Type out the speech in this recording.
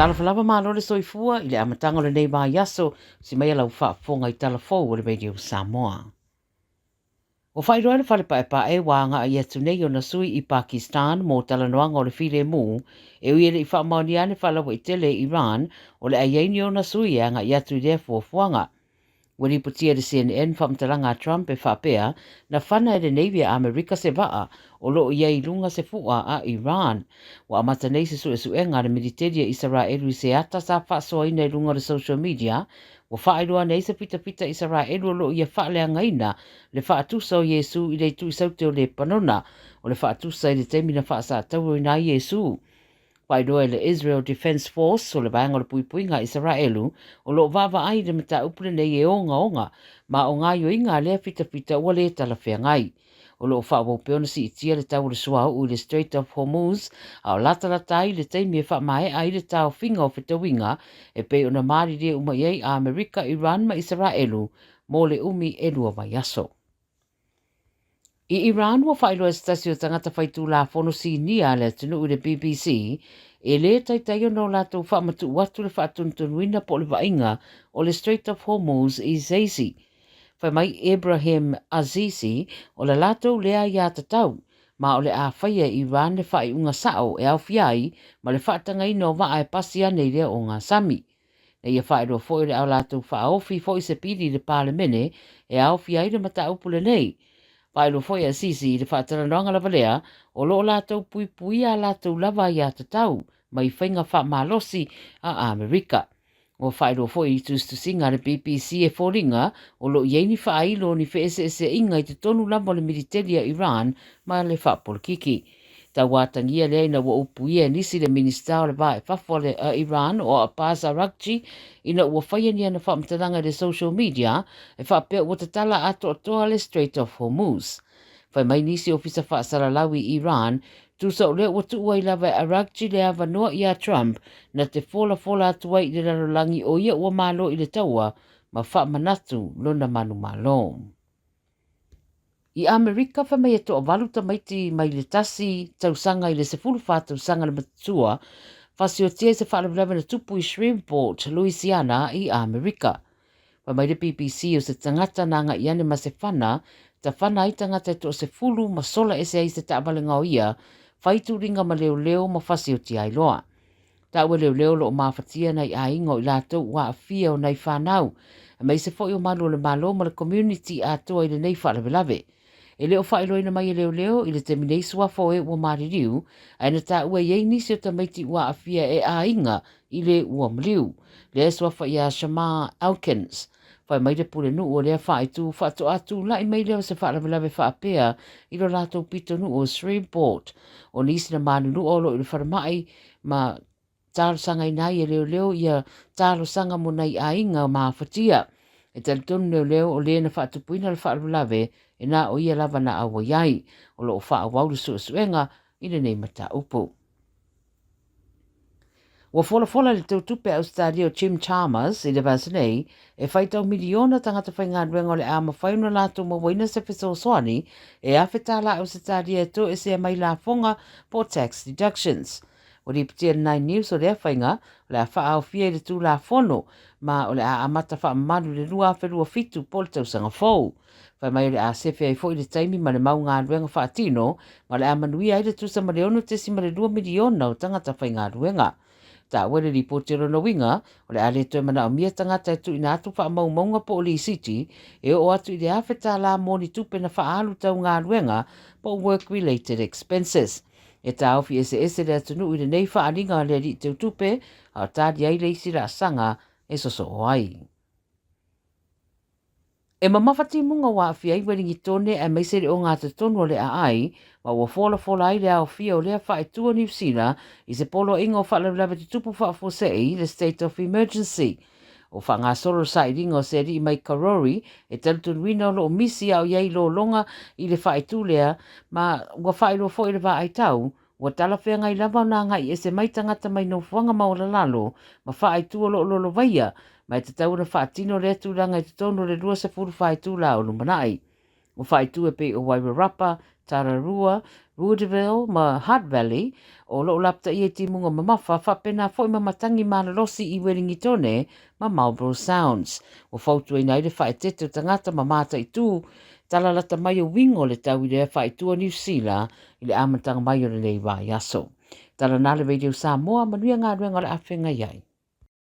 Talofa lava malo le soifua i le amataga o lenei vaiaso, si mai lau faafofoga i tala fou o le Radio Samoa. Ua faailoa e le Fale Paepae ua agai atu nei ona sui i Pakistan mo talanoaga o le filemu, e ui e le i faamaonia ane faalauaitele e Iran o le a i ai ni ona sui e agai atu i lea fuafuaga. Ua lipotia e le CNN faamatalaga a Trump e faapea, na fana e le Navy a Amerika se vaa o lo o i ai i luga se fu'a a Iran. Ua amata nei se suesuega a le militeli a Isaraelu i se ata sa faasoaina i luga o le social media Ua faailoa nei se fitafita Isaraelu o lo o ia faaleagaina le faatusa o Iesu i le itu i saute o Lepanona, o le faatusa i le taimi na faasatauroina ai Iesu. Faailoa e le Israel Defense Force, o le vaega o le puipuiga a Isaraelu, o lo o vaavaai i le mataupu lenei e ogaoga, ma o gaoioiga a lea fitafita ua le talafeagai. O lo o faaauau pea ona siitia le tau o le suauu i le Strait of Hormuz, a o latalata ai le taimi e faamaea ai le taofiga o fetauiga e pei ona malilie uma i ai Amerika, Iran ma Isaraelu mo le umi e lua vaiaso. I Iran, ua faailoa e se tasi o tagata faitulafono sinia a le atunuu i le BBC e lē taitai ona o latou faamatuu atu le faatonutonuina po o le vaaiga o le Strait of Hormuz i se isi. Fai mai Ebrahim Azizi, o le latou lea aiatatau, ma o le a faia e Iran le faaiuga sao e aofia ai ma le faatagaina o vaa e pasi ane i lea ogasami. Na ia faailoa foi o le a latou faaofi foi se pili i le Palemene e aofia ai le mataupu lenei. Faailoa foi e Azizi i le faatalanoaga lava lea, o lo o latou puipuia a latou lava aiatatau mai faiga faamalosi a Amerika. Ua faailoa foi i tusitusiga a le BBC e foliga o lo o i ai ni faailo o ni feeseeseaiga i totonu lava o le militeli a Iran ma le faapolokiki. Tauatagia lea ina ua upuia e nisi le Minisita o le Va i Fafo a Iran o Abbas Araghchi ina ua faia ni ana faamatalaga i le social media e faapea ua tatala atoatoa le Strait of Hormuz. Fai mai nisi ofisa faasalalau i Iran, tusa o lea ua tuu ai lava e Araghchi le avanoa iā Trump na te folafola atu ai i le lalolagi o ia ua malo i le taua ma faamanatu lona manumalo. I Amerika, fai mai e toavalu tamaiti mai le tasi tausaga i le 14 tausaga le matua fasiotia i se faalavelave na tupu i Shreveport, Louisiana i Amerika. Fai mai le BBC o se tagata na agai ane ma se fana, tafana ai tagata e toasefulu ma sola ese ai se taavale gaoia, fai tuliga ma leoleo ma fasiotia ai loa. Taua e leoleo o lo o mafatia nai aiga o i latou ua aafia o nai fanau, aemaise foi o malu o le Malo ma le community atoa i lenei faalavelave. E le o faailoaina mai e leoleo i le taimi nei suafa o e ua maliliu, ae na taua e i ai nisi o tamaiti ua aafia e aiga i le ua maliu. Lea e suafa iā Shamar Elkins. Fai mai le pulenuu o lea faaitu faatoa tulai mai lea o se faalavelave faapea i lo latou pitonuu o Shreveport. O nisi na manunua o lo o i le falemai ma talosagaina ai e leoleo ia talosaga mo nai aiga mafatia. E talitonu leoleo o le na faatupuina le faalavelave e na o ia lava na auai ai. O lo o faaauau le suesuega i lenei mataupu. Ua folafola le teutupe a Ausetalia o Jim Chalmers i le vaiaso nei e faitau miliona tagata faigaluega o le a mafai ona latou mauaina se fesoasoani e $1,000 Ausetalia e toesea mai lafoga po o tax deductions. Ua lipotia e le Nine News o lea faiga o le a faaaofia i le Tulafono ma o le a amata faamamalu i le 2027 po o le tausaga fou. Fai mai o le a sefe ai foi le taimi ma le mau galuega faatino ma o le a manuia ai le tusa ma le 6.2 miliona o tagata faigaluega. Taua le lipoti o lona uiga, o le a le toe manaomia tagata e tuuina atu faamaumauga po o lisiti e oo atu i le $1,000 mo ni tupe na faaalu tau galuega po o work related expenses. E taofi eseese le atunuu i lenei faaaliga a le alii teutupe, a o tali ai le isi laasaga e sosoo ai. E mamafa timuga ua aafia ai Welingitone aemaise le ogatotonu o le aai, ma ua folafola ai le aofia o lea faaitu o Niu Sila i se poloaiga o faalavelave tutupu faafuasei, le State of Emergency. O faagasolo le sailiga o se alii mai Karori e talitonuina o lo o misi a o i ai lologa i le faaitu lea, ma ua faailoa foi e le vaai tau, ua talafeagai lava ona agai ese mai tagata mai nofoaga maualalalo ma faaitu o lo o lolovaia, ma e tatau ona faatino lea tulaga i totonu o le 24 itula o lumanai. Ua faaitu e pei o Wairarapa, Tararua, Woodville ma Hutt Valley, o lo o lapataia i timuga mamafa, faapena foi ma matagi malolosi i Welingitone ma Marlborough Sounds. Ua fautuaina ai le faaeteete o tagata ma mataitu talalata mai o uiga o le tau i lea faaitu o Niu Sila i le amataga mai o lenei vaiaso. Tala na le Radio Samoa, manuia galuega o le a feagai ai.